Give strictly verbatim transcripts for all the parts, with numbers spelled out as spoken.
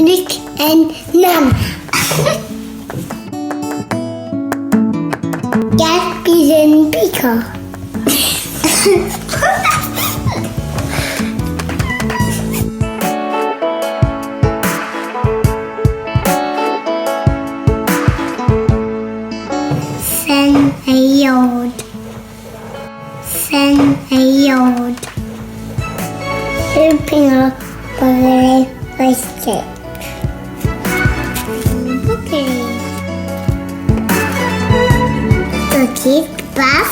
Nic an Anna. Gabh pìos beag. 'S ann a dh'fhàg. 'S ann a dh'fhàg. Open up the basket. Okay. Tha e bàs.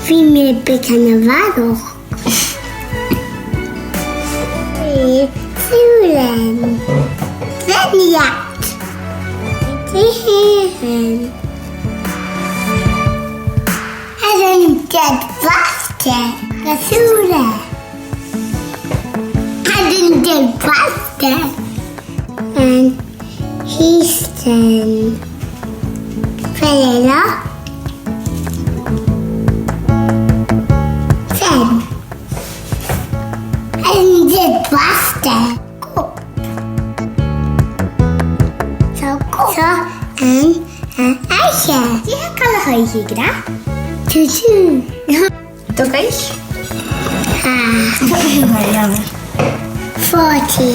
Bidh mi beagan a' bharrachd. Sùilean. Bhon neach. Tha e ann. Tha e ann an dead plastic. Gu sùilean. Tha e ann an dead plastic. An Houston. Fèill. Ten. An dead plastic. Cup. So, cup. So, an, an, aise. Dè tha càil a' chùis ag ràdh? Choo choo. Dè tha càil? Ah. Forty.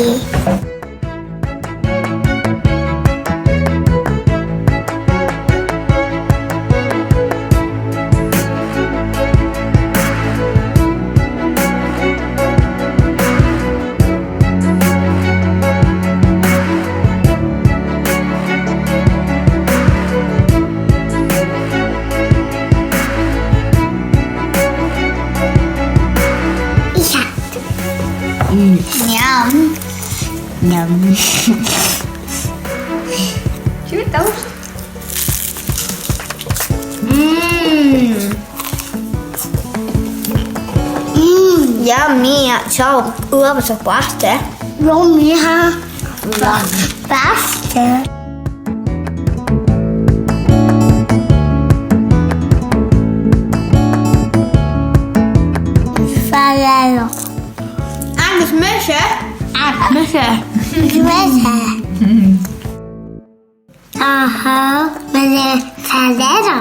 Yum. Yum. Siuthad. Mm. Mm, yummy, seo uabhasach blasta. Yummy, ha? Blasta. Fàileadh. Agus mise. Agus mise. Agus mise. Aha, mise fàileadh.